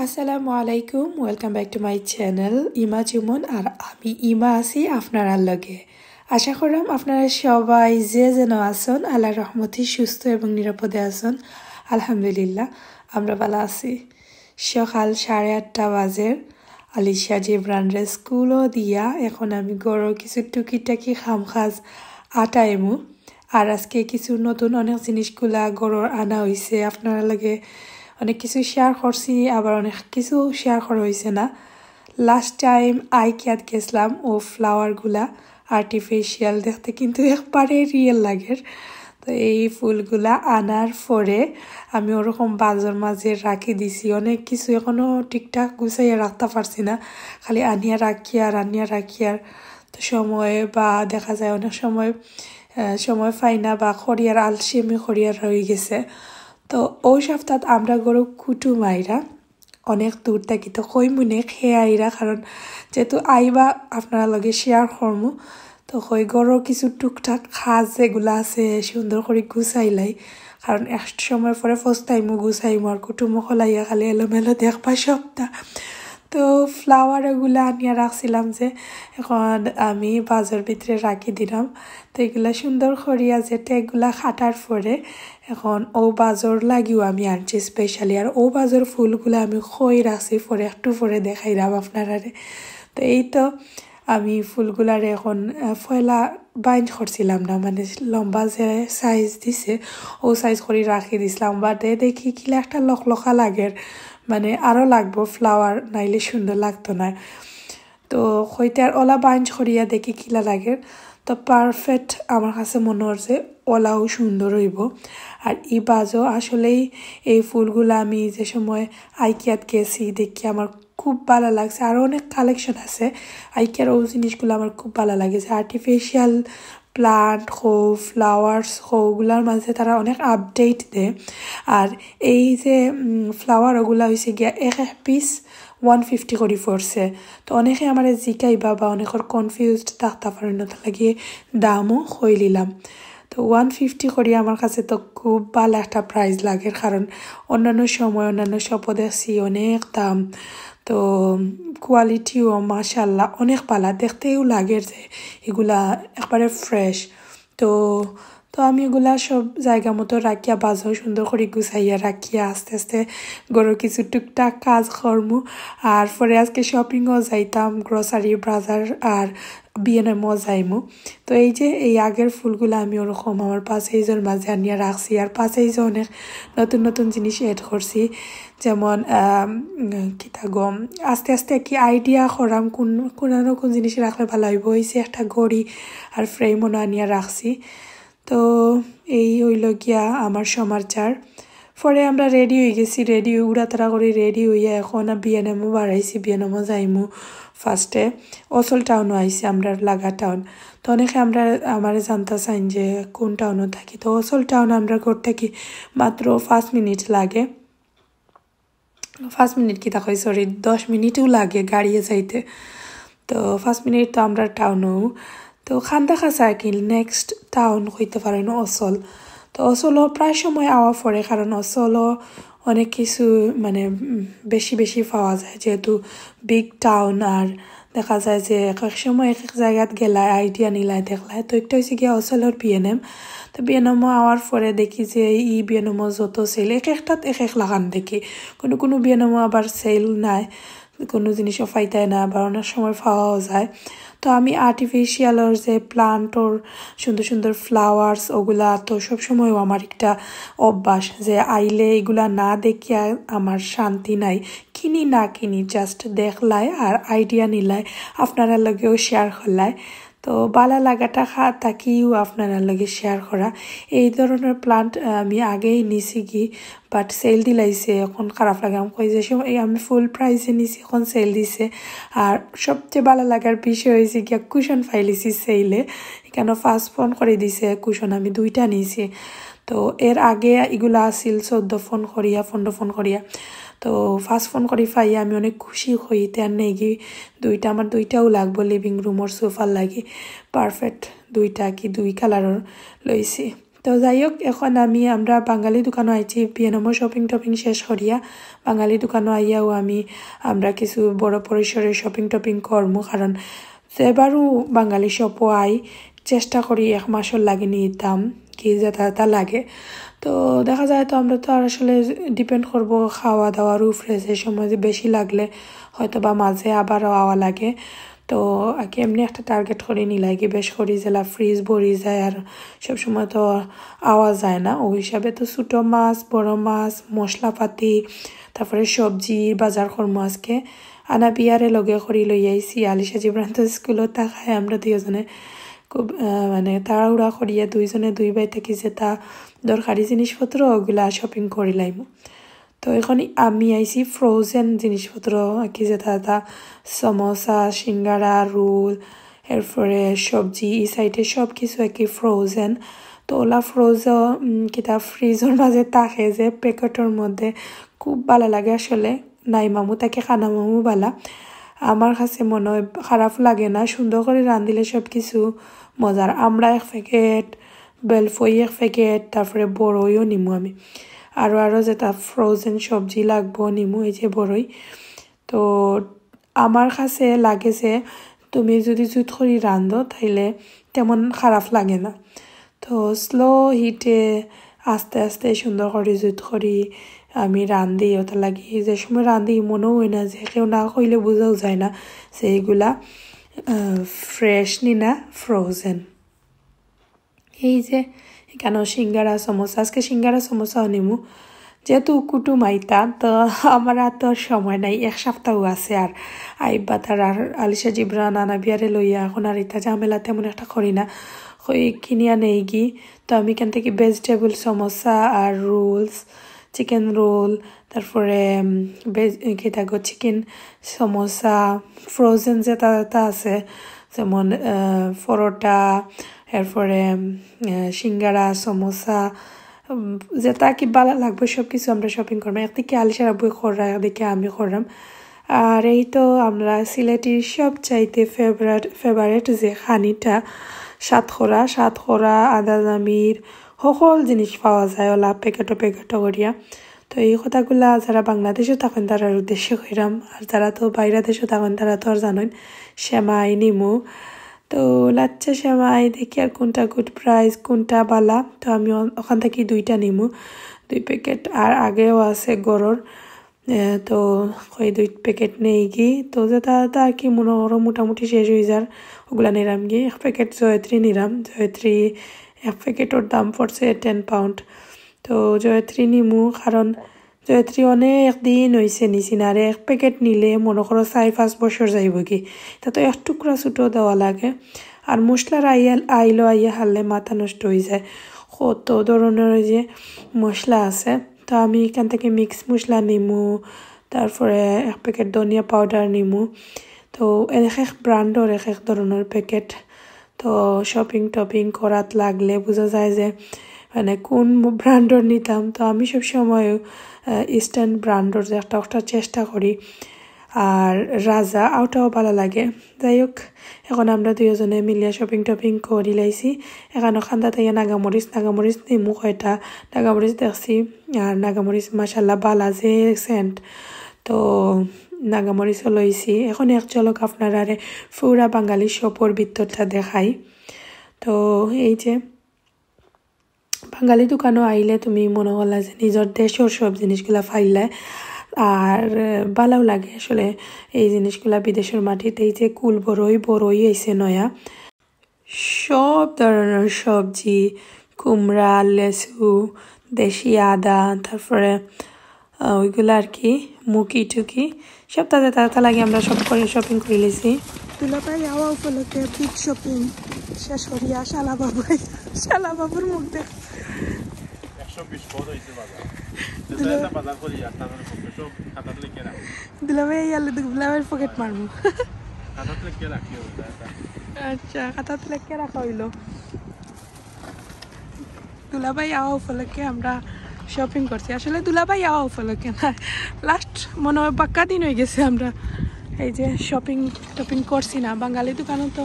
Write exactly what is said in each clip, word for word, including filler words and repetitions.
আসসালামু আলাইকুম, welcome back to my channel ইমা চুমন। আর আমি ইমা আছি আপনারার লগে। আশা করাম আপনারা সবাই যে যেন আছইন, আল্লাহর রহমতে সুস্থ এবং নিরাপদে আছইন। আলহামদুলিল্লাহ, আমরা ভালা আছি। সকাল সাড়ে আটটা বাজের। আলিশা জিবরানরে স্কুলও দিয়া এখন আমি ঘরর কিছু টুকিটাকি কাম কাজ আটাইমু। আর আজকে কিছু নতুন অনেক জিনিসগুলা ঘরর আনা অইছে, আপনারার লগে অনেক কিছু শেয়ার করছি, আবার অনেক কিছু শেয়ার করা অইছে না। লাস্ট টাইম আইকিয়াত গেছিলাম, ও ফ্লাওয়ারগুলা আর্টিফিশিয়াল দেখতে কিন্তু একবারে রিয়েল লাগের। তো এই ফুলগুলা আনার পরে আমি ওরকম বাজর মাঝে রাখি দিছি। অনেক কিছু এখনো ঠিকঠাক গুছাইয়া রাখতা পারছি না, খালি আনিয়া রাখিয়ার আনিয়া রাখিয়ার। তো সময় বা দেখা যায় অনেক সময়, আহ, সময় পাই না বা করিয়ার আলসেমি করিয়ার রই গেছে। তো ওই সপ্তাহ আমরা ঘরো কুটুম আইরা, অনেক দূর থাকি, তো কইমু নে কে আইরা, কারণ যেহেতু আইবা আপনারার লগে শেয়ার করমু। তো কই ঘরর কিছু টুকটাক কাজ যেগুলা আছে সুন্দর করি গুছাইলাই, কারণ এক সময় পরে ফস্তাইমু গুছাইমু, আর কুটুম অকল আইয়া খালি এলোমেলো দেখবা সবটা। তো ফ্লাওয়ার ওগুলা আনিয়া রাখছিলাম যে, এখন আমি বাজর ভিতরে রাখি দিলাম। তো এগুলা সুন্দর করিয়া যে ট্যাগগুলা কাটার পরে এখন ও বাজর লাগিও আমি আনছি স্পেশালি। আর ও বাজর ফুলগুলা আমি কই রাখছি, পরে একটু পরে দেখাইলাম আপনারারে। তো এই তো আমি ফুলগুলারে এখন, আহ, পয়লা বাইন্ড করছিলাম না, মানে লম্বা যে সাইজ দিছে, ও সাইজ করি রাখি দিছিলাম। বাদে দেখি কিলা একটা লকলকা লাগের, মানে আরও লাগবো ফ্লাওয়ার, নাইলে সুন্দর লাগতো না। তো কইতে আর ওলা বাইন্ড করিয়া দেখি কিলা লাগের। তো পারফেক্ট আমার কাছে মনে হচ্ছে ওলাও সুন্দর হইব। আর এই বাজও আসলেই এই ফুলগুলা আমি যে সময় আইকিয়াত গেছি দেখি আমার খুব ভালা লাগছে। আরও অনেক কালেকশন আছে আইকিয়ার, ও জিনিসগুলা আমার খুব ভালা লাগে, যে আর্টিফিশিয়াল প্লান্ট হো, ফ্লাওয়ার্স হো, ওগুলার মাঝে তারা অনেক আপডেট দেয়। আর এই যে, উম, ফ্লাওয়ার ওগুলা হইছে গিয়া এক এক পিস ওয়ান ফিফটি করি পড়ছে। তো অনেকে আমারে জিকাইবা বা অনেকের কনফিউজড থাকতা পারেন, ওটা লাগিয়ে দামও কইলিলাম। তো ওয়ান ফিফটি করি আমার কাছে তো খুব ভালা একটা প্রাইস লাগের, কারণ অন্যান্য সময় অন্যান্য শপও দেখছি অনেক দাম। তো কোয়ালিটিও মাশাআল্লাহ অনেক ভালা, দেখতেও লাগের যে এগুলা একবারে ফ্রেশ। তো, তো আমি এগুলা সব জায়গা মতো রাখিয়া বাজাও সুন্দর করি গুছাইয়া রাখিয়া আস্তে আস্তে ঘরর কিছু টুকটাক কাজ করমু। আর পরে আজকে শপিংও যাইতাম, গ্রোসারি, বাজার আর বিএনএমও যাইমু। তো এই যে এই আগের ফুলগুলা আমি ওরকম আমার পাসেজর মাঝে আনিয়া রাখছি, আর পাসেজও অনেক নতুন নতুন জিনিস অ্যাড করছি, যেমন, আম, কিতা গো, আস্তে আস্তে কি আইডিয়া করাম কোন, কোন আরো কোন জিনিস রাখলে ভালা হইব। হইছে একটা ঘড়ি আর ফ্রেমও আনিয়া রাখছি। তো এই হইল গিয়া আমার সমাচার। পরে আমরা রেডি হয়ে গেছি, রেডি হয়ে উড়াতাড়া করে রেডি হইয়া এখন বিএনএমও বাড়াইছি, বিএনএমও যাইমু। ফার্স্টে ওসল টাউনও আইছি আমরা লাগা টাউন। তো অনেকে আমরা, আমারে জানতা চাইন যে কোন টাউনও থাকি। তো ওসল টাউন আমরা ঘর থাকি মাত্র পাঁচ মিনিট লাগে, পাঁচ মিনিট কিতা কই, সরি, দশ মিনিটও লাগে গাড়িয়ে যাইতে। তো পাঁচ মিনিট তো আমরা টাউনও। তো খান্দা খাসা কি নেক্সট টাউন হইতে পারেন ওসল। তো ওসলও প্রায় সময় আওয়া পড়ে, কারণ ওসলও অনেক কিছু মানে, উম, বেশি বেশি পাওয়া যায়, যেহেতু বিগ টাউন। আর দেখা যায় যে এক এক সময় এক এক জায়গাত গেলায়, আইডিয়া নিলায়, দেখলায়। তো একটা হইছে গিয়া ওসলর বিএনএম। তো বিএনএমও আওয়ার পরে দেখি যে এই বিএনএমও যত সেল, এক একটাত এক এক লাখান দেখি। কোনো কোনো বিএনএমও আবার সেল নাই, কোনো জিনিসও পাইতায় না, আবার অনেক সময় পাওয়াও যায়। তো আমি আর্টিফিশিয়ালর যে প্লান্টর সুন্দর সুন্দর ফ্লাওয়ার্স, ওগুলা তো সবসময়ও আমার একটা অভ্যাস যে আইলে এগুলা না দেখিয়া আমার শান্তি নাই। কিনি না কিনি, জাস্ট দেখলায় আর আইডিয়া নিলায়, আপনারার লগেও শেয়ার করলায়। তো ভালা লাগাটা খা-, থাকিও আপনারার লগে শেয়ার করা। এই ধরনের প্লান্ট, আহ, আমি আগেই নিছি কি, বাট সেল দিলাইছে, এখন খারাপ লাগে। আমি কই যে সময়, এই আমি ফুল প্রাইসে নিছি, এখন সেল দিছে। আর সবচেয়ে ভালা লাগার বিষয় হইছে গিয়া কুশন পাইলিছি সেলে, এখানে পাঁচ পন করি দিছে কুশন, আমি দুইটা নিছি। তো এর আগে এগুলা আছিল চৌদ্দ পন করিয়া, পনেরো পন করিয়া। তো পাঁচ পন করি পাইয়া আমি অনেক খুশি হই। তেন নেগি দুইটা, আমার দুইটাও লাগবো লিভিং রুমর সোফার লাগি। পারফেক্ট দুইটা কি দুই কালারর লইছি। তো যাই হোক, এখন আমি, আমরা বাঙালি দোকানো আইছি, বিয়ে নম্বর শপিং টপিং শেষ করিয়া বাঙালি দোকানো আইয়াও আমি, আমরা কিছু বড় পরিসরে শপিং টপিং করমু, কারণ যেবারও বাঙালি শপও আই, চেষ্টা করি এক মাসর লাগি নিতাম কি যেটা যেটা লাগে। তো দেখা যায় তো আমরা তো আর আসলে ডিপেন্ড করবো খাওয়া দাওয়ার উপরে, যে সময় যে বেশি লাগলে হয়তো বা মাঝে আবারও আওয়া লাগে। তো আগে এমনি একটা টার্গেট করি নিলাই কি বেশ করি যেলা ফ্রিজ ভরি যায় আর সবসময় তো আওয়া যায় না। ওই হিসাবে তো ছোটো মাছ, বড় মাছ, মশলাপাতি, তারপরে সবজি বাজার করমু আজকে। আনা বিয়ারে লগে করি লই আইছি, আলিশা জিবরান তো স্কুলো থাকায় আমরা দুইজনে খুব, আহ, মানে তাড়াহুড়া করিয়া দুইজনে দুই ভাই থাকি যেটা দরকারি জিনিসপত্র ওগুলা শপিং করি লাইমু। তো এখন আমি আইছি ফ্রোজেন জিনিসপত্র, কি যেটা তা সমোসা, সিঙ্গারা, রোল, এরপরে সবজি, এই সাইডে সব কিছু আর কি ফ্রোজেন। তো ওলা ফ্রোজ, উম, কিতা ফ্রিজর মাঝে থাকে যে প্যাকেটর মধ্যে, খুব ভালা লাগে আসলে। নাই মামু তাকে খানা মামু বালা। আমার কাছে মনে হয় খারাপ লাগে না, সুন্দর করে রান্ধিলে সব কিছু মজার। আমরা এক প্যাকেট, বেলফই এক প্যাকেট, তারপরে বড়ইও নিমু আমি। আরও আরও যেটা ফ্রোজেন সবজি লাগবো নিমু, এই যে বড়ই। তো আমার কাছে লাগে যে তুমি যদি জুত করি রান্ধো তাইলে তেমন খারাপ লাগে না। তো স্লো হিটে আস্তে আস্তে সুন্দর করি জুত করি আমি রান্ধি। ওটা লাগি যে সময় রান্ধি মনেও হয় না যে কেউ না কইলে বুঝাও যায় না যে এইগুলা, আহ, ফ্রেশ নি না ফ্রোজেন। এই যে এখানেও সিঙ্গারা সমোসা, আজকে সিঙ্গারা সমোসাও নিমু, যেহেতু কুটুম আইতা তো আমার আর তো সময় নাই, এক সপ্তাহ আছে আর আইবা তারা। আর আলিশা জিবরান আনা বিয়ারে লইয়া এখন আর ইতা ঝামেলা তেমন একটা করি না, ওই কিনিয়া নেই গি। তো আমি এখান থেকে ভেজিটেবল সমোসা আর রোলস, চিকেন রোল, তারপরে, উম, ভেজ, কি থাকো, চিকেন সমোসা, ফ্রোজেন যেটা যেটা আছে, যেমন, আহ, পরোটা, এরপরে, উম, আহ, সিঙ্গারা, সমোসা, উম, যেটা কি ভালা লাগবে সব কিছু আমরা শপিং করবো। একদিকে আলিশার আব্বু কররা, একদিকে আমি করলাম। আর এই তো আমরা সিলেটি সবচাইতে ফেভারিট, ফেভারিট যে খানিটা, সাতকরা, সাতকরা, আদা জামির, সকল জিনিস পাওয়া যায় ওলা প্যাকেটো প্যাকেটো করিয়া। তো এই কথাগুলা যারা বাংলাদেশো থাকেন তারার উদ্দেশ্যে কইরাম, আর যারা তো বাইরা দেশো থাকেন তারা তো আর জানেন। সেমাই নিমু, তো লাচ্ছা সেমাই দেখি আর কোনটা গুড প্রাইস, কোনটা বালা। তো আমি অ-, ওখান থেকে দুইটা নিমু, দুই প্যাকেট। আর আগেও আছে গরর, এ, তো ওই দুই প্যাকেট নেই গি। তো যেটা তা আর কি মনে করো মোটামুটি শেষ হয়ে যার, ওগুলা নিলাম গি। এক প্যাকেট জয়ত্রী নিলাম, জয়ত্রী এক প্যাকেটর দাম পড়ছে টেন পাউন্ড। তো জয়ত্রী নিমু, কারণ জয়ত্রী অনেক দিন হইছে নিছি না, আর এক প্যাকেট নিলে মনে করো চার পাঁচ বছর যাইব কি, তা তো এক টুকরা ছোটো দেওয়া লাগে। আর মশলার আইয়া, আইলো আইয়া হারলে মাথা নষ্ট হয়ে যায়, কত ধরনের ওই যে মশলা আছে। তো আমি এখান থেকে মিক্স মশলা নিমু, তারপরে এক প্যাকেট ধনিয়া পাউডার নিমু। তো এক এক ব্র্যান্ডর এক এক ধরনের প্যাকেট। তো শপিং টপিং করাত লাগলে বুঝা যায় যে মানে কোন ব্র্যান্ডর নিতাম। তো আমি সব সময়, আহ, ইস্টার্ন ব্র্যান্ডর যে একটা, একটা চেষ্টা করি। আর রাজা, ওটাও ভালা লাগে। যাই হোক, এখন আমরা দুইজনে মিলিয়া শপিং টপিং করি লাইছি। এখানো কান্দাত আইয়া নাগামরিচ, নাগামরিচ নিমু কয়টা, নাগামরিচ দেখছি। আর নাগামরিচ মাশাআল্লাহ ভালা যে সেন্ট। তো নাগামরিচও লইছি। এখন এক ঝলক আপনারারে পুরা বাঙালি শপর ভিতরটা দেখাই। তো এই যে বাঙালি দোকানো আইলে তুমি মনে করলা যে নিজর দেশর সব জিনিসগুলা পাইলায়। আর, আহ, ভালাও লাগে আসলে এই জিনিসগুলা বিদেশর মাটিত। এই যে কুল বড়ই, বড়ই আইছে নয়া। সব ধরনের সবজি, কুমড়া, লেসু, দেশি আদা, তারপরে, আহ, ওইগুলা আর কি, মুকি টুকি, সব তাজা তাজা লাগে। আমরা সব করে শপিং করে লিছি। দুলাভাই আওয়া উপলক্ষে বিগ শপিং শেষ করিয়া শালা বাবু, শালা বাবুর মুখ দেখ। একশো বিশ বড় হইছে বাজার। দুলা- যেটা বাজার করি আর তার মানে কত সব খাতাত লিখে রাখি। দুলাভাই ইয়ালে দুলাভাইর পকেট মারমু। খাতাত লিখে রাখি ওটা, এটা। আচ্ছা, খাতাত লিখে রাখা হইলো। দুলাভাই আওয়া উপলক্ষে আমরা শপিং করছি। আসলে দুলাভাই আওয়া উপলক্ষে না, লাস্ট মনে হয় পাক্কা দিন হয়ে গেছে আমরা এই যে শপিং টপিং করছি না। বাঙালি দোকানো তো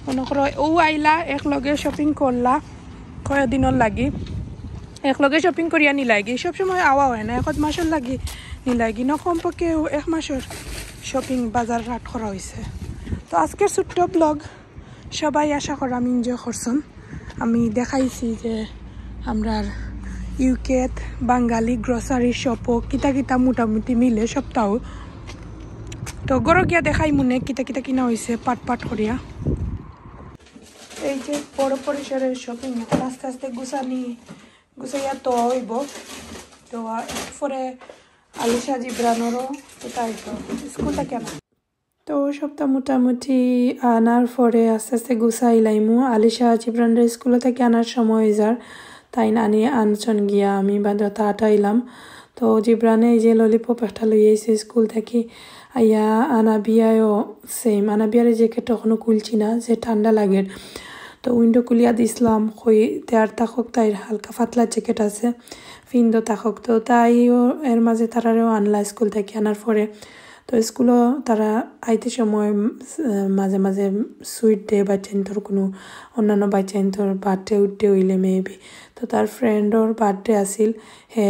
মনে করো ও আইলা, এক লগে শপিং করলা, কয়দিনর লাগি একলগে শপিং করিয়া নিলাইগি। সবসময় আওয়া অয় না, এক মাসর লাগি নিলাইগি, না কমপক্ষে এক মাসর শপিং বাজার হাট করা অইছে। তো আজকের ছোট্ট ব্লগ সবাই আশা করাম এনজয় করছন। আমি দেখাইছি যে আমরার ইউকেত বাঙালি গ্রোসারি শপও কিতা কিতা মোটামুটি মিলে সপ্তাহ। তো ঘরো গিয়া দেখাইমুনে কিতা কিতা কিনা অইছে পাট পাট করিয়া। এই যে বড় পরিসরের শপিং, এখন আস্তে আস্তে গুছানি গুছাইয়া তো অইব। তো আ, এরপরে আলিশা জিবরানরও তো তাই তো স্কুল থাকি আনা। তো সপ্তাহ মোটামুটি আনার পরে আস্তে আস্তে গুছাইলাইমু। আলিশা জিবরানরে স্কুল থাকি আনার সময় অই যার, তাইন আনি আনছন গিয়া আমি বাদে তাত আইলাম। তো জিবরানে এই যে ললিপপ একটা লই আইছে স্কুল থাকি। আইয়া আনাবিয়ায়ও সেম, আনাবিয়ার জ্যাকেট এখনো খুলছি না, যে ঠান্ডা লাগের। তো উইন্ডো খুলিয়া দিছলাম, কই তেয়ার তাকক, তাইর হালকা পাতলা জ্যাকেট আছে, ফিন্দো তাকক। তো তাইও এর মাঝে তারারেও আনলা স্কুল থাকি আনার পরে। তো স্কুলও তারা আইতে সময়, উম, মাঝে মাঝে সুইট দেয় বাচ্চাইন্তর, কোনো অন্যান্য বাচ্চাইন্তর বার্থডে উর্থডে অইলে মেবি। তো তার ফ্রেন্ডর বার্থডে আছিল, হে,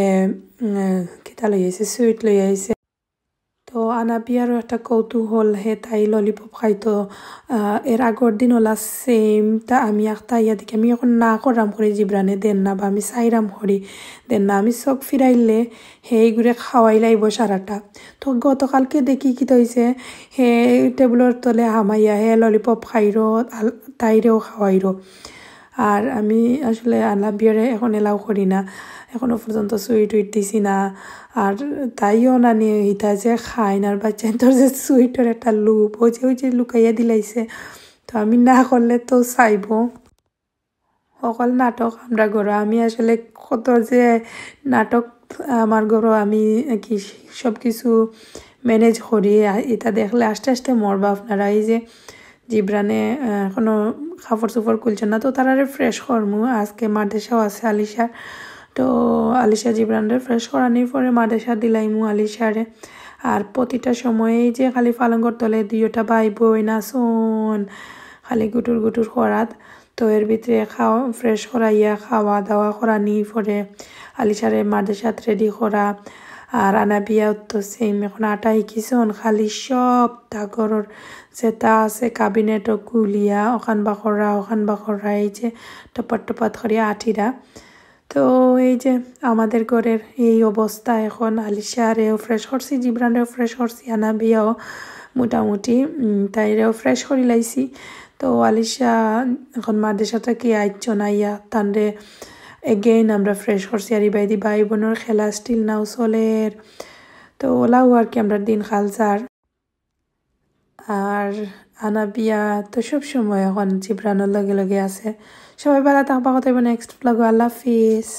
উম, কিতা লই আইছে, সুইট লই আইছে। তো আনাবিয়ারও একটা কৌতূহল, হে তাই ললিপপ খাইতো। আহ, এর আগর দিন ওলা সেম, তা আমি একটা ইয়া দেখি, আমি এখন না করাম করি জিবরানে দেন না, বা আমি চাইরাম করি দেন না, আমি চোখ ফিরাইলে হে এইগুরে খাওয়াইলাইব সারাটা। তো গতকালকে দেখি কিতা অইছে, হে টেবুলর তলে হামাইয়া হে ললিপপ খাইরো, আল-, তাইরেও খাওয়াইরো। আর আমি আসলে আনাবিয়ারে এখন এলাও করি না, এখনো পর্যন্ত সুইট উইট দিছি না। আর তাইও না নিয়ে ইতা যে খাইন, আর বাচ্চাইন্তর যে সুইটর একটা লোভ, ওই যে, ওই যে লুকাইয়া দিলাইছে। তো আমি না করলে তো চাইবো। হকল নাটক আমরা ঘরো, আমি আসলে কত যে নাটক আমার ঘরো, আমি কি সব কিছু ম্যানেজ করি। আ-, ইতা দেখলে আস্তে আস্তে মরবা আপনারা। এই যে জিবরানে, আহ, এখনো কাপড় চোপড় খুলছে না, তো তারারে ফ্রেশ করমু। আজকে মাদ্রাসাও আছে আলিশার, তো আলিশা জিবরানরে ফ্রেশ করানির পরে মাদ্রাসা দিলাইমু আলিশারে। আর প্রতিটা সময় এই যে খালি পালঙ্গর তলে দুইটা ভাই বইন আছন, খালি গুটুর গুটুর করাত। তো এর ভিতরে খাওয়া, ফ্রেশ করাইয়া খাওয়া দাওয়া করানি পরে আলিশারে মাদ্রাসাত রেডি করা। আর আনাবিয়া তো সেম, এখন আটা শিকিছন, খালি সব তা ঘরর যেটা আছে ক্যাবিনেটও খুলিয়া ওখান বা করা, ওখান বা করা, এই যে টপাত টপাত করিয়া আটিরা। তো এই যে আমাদের ঘরের এই অবস্থা এখন। আলিশারেও ফ্রেশ করছি, জিবরানরেও ফ্রেশ করছি, আনাবিয়াও মোটামুটি, উম, তাইরেও ফ্রেশ করি লাইছি। তো আলিশা এখন মাদ্রাসা থাকি আইচ্ছন, আইয়া তানরে again আমরা ফ্রেশ করছি। আর ইবায়দি ভাই বইনর খেলা still now চলের। তো ওলাও আর কি আমরা দিন কাল যার। আর আনাবিয়া তো সব সময় এখন জিবরানর লগে লগে আছে। সবাই ভালা থাকবা, কথা হইব নেক্সট ব্লগো। আল্লাহ হাফিজ।